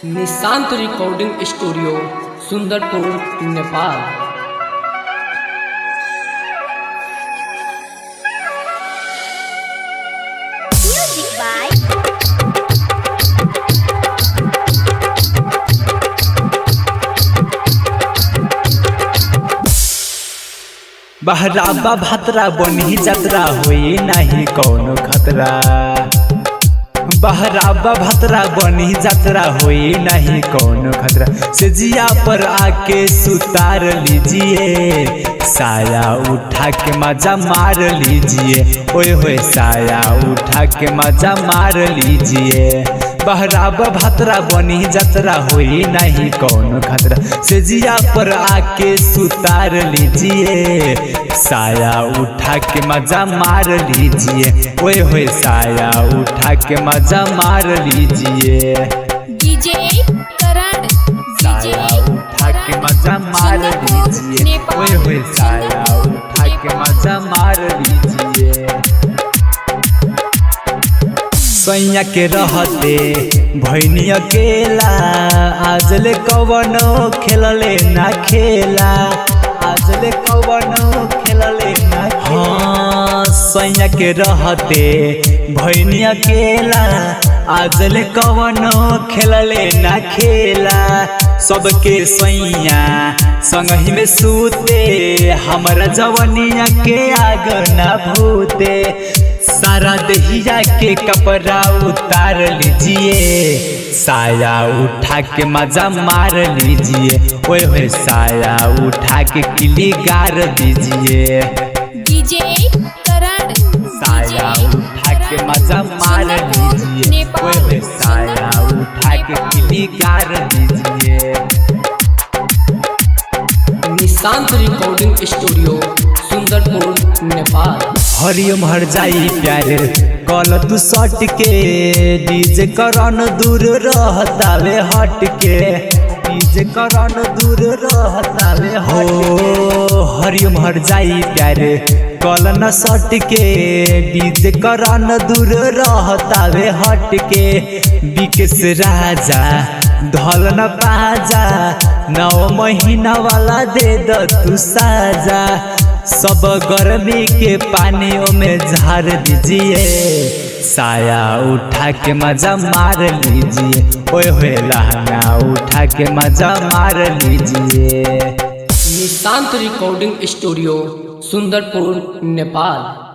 Nishant recording studio, Sundarpur, Nepal. Music by बहराबा भातरा बनही जतरा होई नाही कौनो खतरा। बहराबा भातरा बनही जतरा होई नाही कौनो खतरा। से जिया पर आके सुतार लीजिए, साया उठा के मजा मार लीजिए। ओए होए साया उठा के मजा मार लीजिए। बहराबा भातरा बनी जतरा होई नहीं कौनो खतरा। से जिया पर आके सुतार लीजिए, साया उठा के मजा मार लीजिए। ओए होए साया उठा के मजा मार लीजिए। डीजे करण, डीजे साया उठा के मजा मार सुंदरपुर, लीजिए। नेपाल। ओए होए साया उठा के मजा मार लीजिए। सैया के रहते भैनी अकेला, आजले कवनो खेलले ना खेला। आजले कवनो खेलले ना। हाँ सैया के रहते भैनी अकेला, आजले कवनो खेलले ना खेला। सबके सैया संगही में सूते, हमरा जवनिया के आग ना भूते। सारा दहिया के कपड़ा उतार लीजिए, साया उठा के मजा मार लीजिए। ओए होए साया उठा के किली गार दीजिए। डीजे करण, साया उठा के मजा मार लीजिए। ओए होए साया उठा के किली गार दीजिए। Nishant recording studio, Sundarpur, Nepal. हरिओम हर जाई प्यारे कल तू सट के, डीजे करन दूर रहतावे हट के। डीजे करन दूर रहतावे हो। हरिओम हर जाई प्यारे कल न सट के, डीजे करन दूर रहतावे हट के। विकेश राजा धल न पाजा, 9 महीना वाला दे द तू साजा। सब गर्मी के पानी में झाड़ दीजिए, साया उठा के मजा मार लीजिए। ओए होए लहंगा उठा के मजा मार लीजिए। Nishant recording studio, Sundarpur, Nepal.